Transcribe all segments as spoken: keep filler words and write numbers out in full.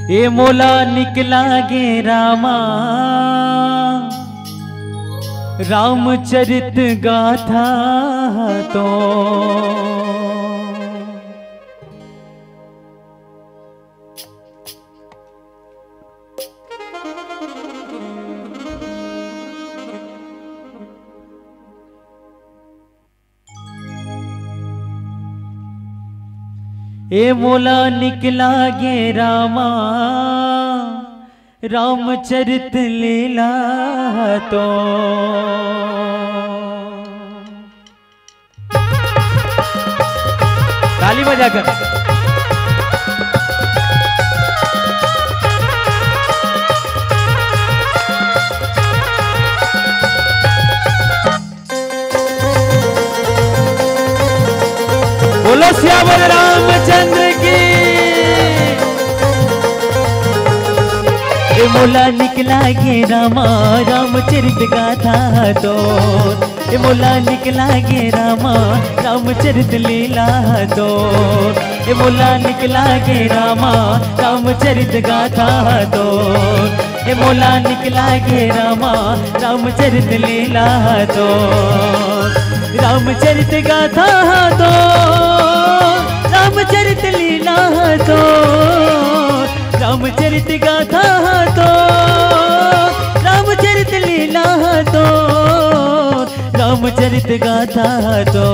ए मोला निकला गे रामा, रामचरित गाथा तो। ए मोला निकला गे रामा, रामचरित लीला तो। ताली बजाकर। बोलो सियावर रामचंद्र की। ए मोला निकला गे रामा, रामचरित गाथा तो। ए मोला निकला गे रामा, रामचरित लीला तो। ए मोला निकला गे रामा, रामचरित गाथा तो। ए मोला निकला गे रामा, रामचरित लीला तो। रामचरित गाथा तो, रामचरित लीला तो। रामचरित गाथा तो, रामचरित लीला तो। रामचरित गाथा तो।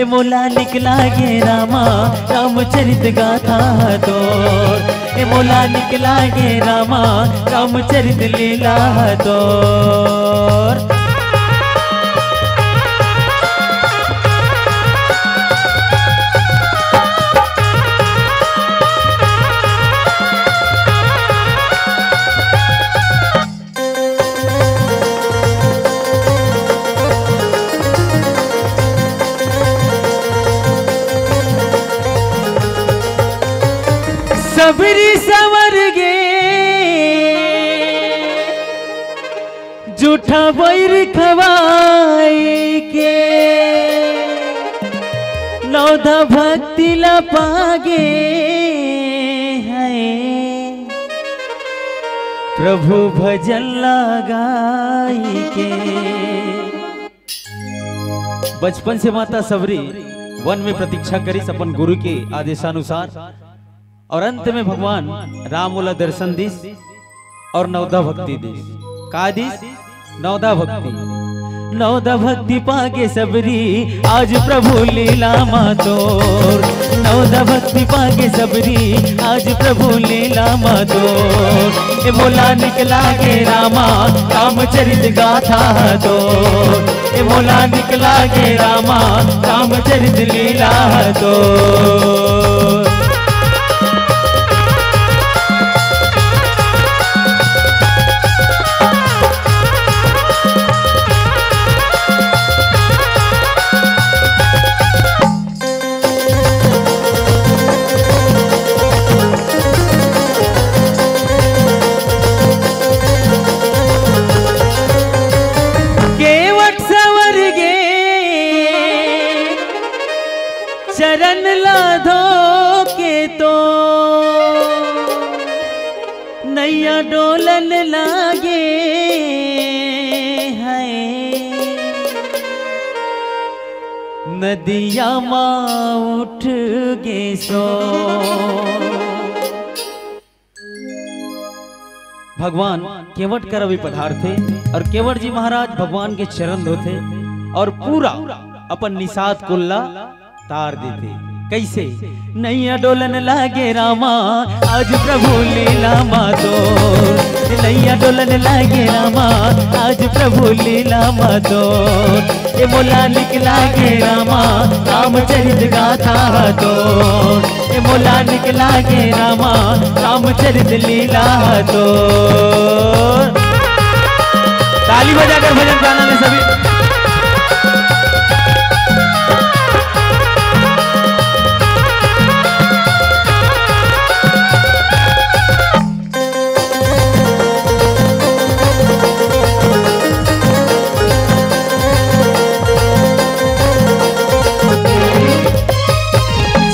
ए मोला निकला गे रामा, रामचरित गाथा तो। ए मोला निकला गे रामा, रामचरित लीला तो। सबरी सवर गे जूठा बैर खवाई के, नवधा भक्ति ला पागे है। प्रभु भजन लगाई के। बचपन से माता सबरी वन में प्रतीक्षा करिस अपन गुरु के आदेशानुसार, और अंत में भगवान राम ओला दर्शन दिस और नवधा भक्ति दिस। का दिस? नवधा भक्ति। नवधा भक्ति पागे सबरी आज प्रभु लीला मा तोर। नवधा भक्ति पागे सबरी आज प्रभु लीला मा तोर। ए मोला निकला गे रामा रामचरित गाथा तोर। ए मोला निकला गे रामा रामचरित लीला तोर। केवट सवर गे चरण ला धो के तो नैया डोलन लागे है, नदिया मा उठ गे सो। भगवान केवट करा भी पधारथे और केवट जी महाराज भगवान के चरण धोथे और पूरा अपन निषाद कुल ला तार देथे। कैसे? नैया डोलन लागे रामा, आज प्रभु लीला मा तोर। नैया डोलन लागे रामा, आज प्रभु लीला मा तोर। ए मोला निकला गे रामा, रामचरित गाथा तोर। ए मोला निकला गे रामा, रामचरित लीला तोर। ताली बजाकर भजन गाना में सभी।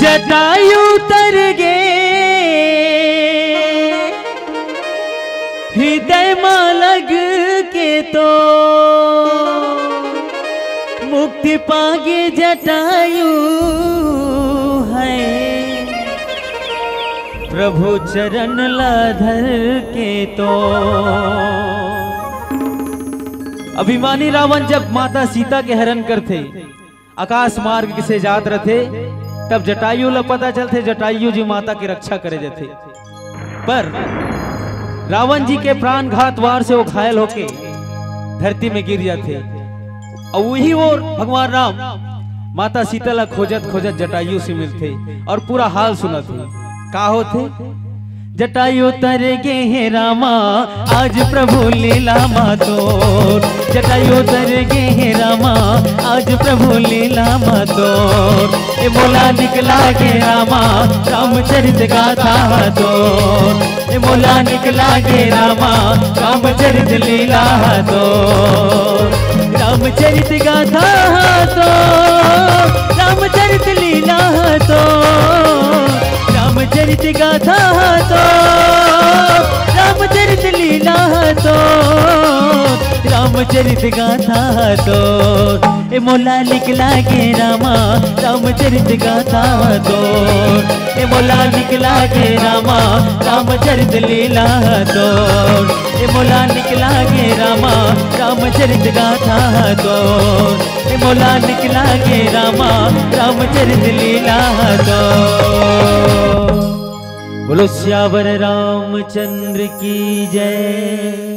जटायु तर गे मुक्ति पागे जटायु है, प्रभु चरण ला धर के तो। अभिमानी रावण जब माता सीता के हरण करथे, आकाश मार्ग से जात रथे, तब जटायु ला पता चलथे, जटायु जी माता के रक्षा करे जाथे। पर रावण जी के प्राणघात वार से वो घायल होके धरती में गिर जाथे। अउ वही ओर भगवान राम माता सीता ला खोजत खोजत जटायु से मिलथे अउ पूरा हाल सुनथे। का होथे? जटायु तर गे हे रामा, आज प्रभु लीला मा तोर। जटायु तर गे हे रामा, आज प्रभु लीला मा तोर। ए मोला निकला गे रामा, रामचरित गाथा तोर। ए मोला निकला गे रामा, रामचरित लीला तोर। रामचरित गाथा तोर, रामचरित लीला तोर। रामचरित गाथा तोर, रामचरित लीला तोर। रामचरित गाथा तोर। ए मोला निकला गे रामा, रामचरित गाथा तोर। ए मोला निकला गे रामा, रामचरित लीला तोर। ए मोला निकला गे रामा, रामचरित गाथा तोर। ए मोला निकला गे रामा, रामचरित लीला तोर। बोलो सियावर रामचंद्र की जय।